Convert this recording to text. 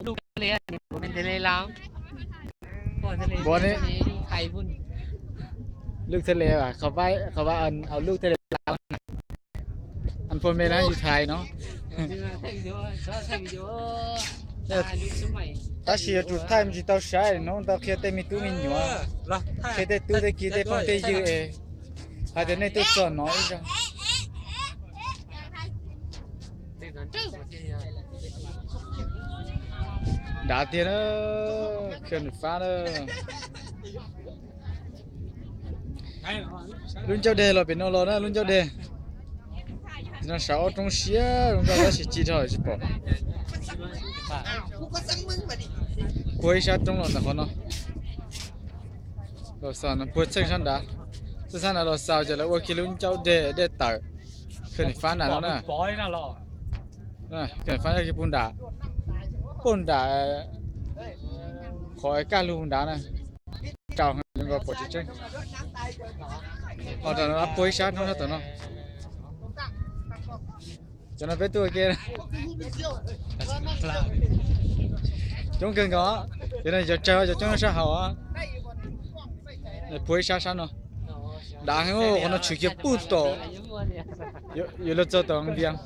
Lub thiaj li, lub thiaj li, qhov, qhov, lub thiaj li. An phooj me na yus Thaib no. Tab sis yuav tsum thaij me ntsis tau saib hnub tau qhia tej me tub me nyuam, qhia tej tub tej kiv tej phooj tej ywg es hais tias nej tuaj txog no ib zaug. Dav tiag na, Khia Nws Fab na. Lub ncauj deg los pem no los na, lub ncauj deg. No saum ob roob siab zoo nkauj tab sis ci dhau tsis pom. Puag ib sab roob los ntawm qhov no. Los xaus no puag txheej sab nrad, txheej sab nrad los xaus ces lawv ua kiag lub ncauj deg dej tawm. Khia Nws Fab nram no na. Khia Nws Fab yog kiag puag nram, puag nram qhov kaj lug nrad na. Rau zoo nkauj pom tseeb tseeb. Ho tam no puag ib sab roob sab tom no. Cov no peb tuaj ke coob kawg nkaus, cov no cov tsawg cov coob sab hauv. Puag ib sab sab no. Dav heev, qhov no tshwm kiag puag tom, yuav luag txog tom Vias.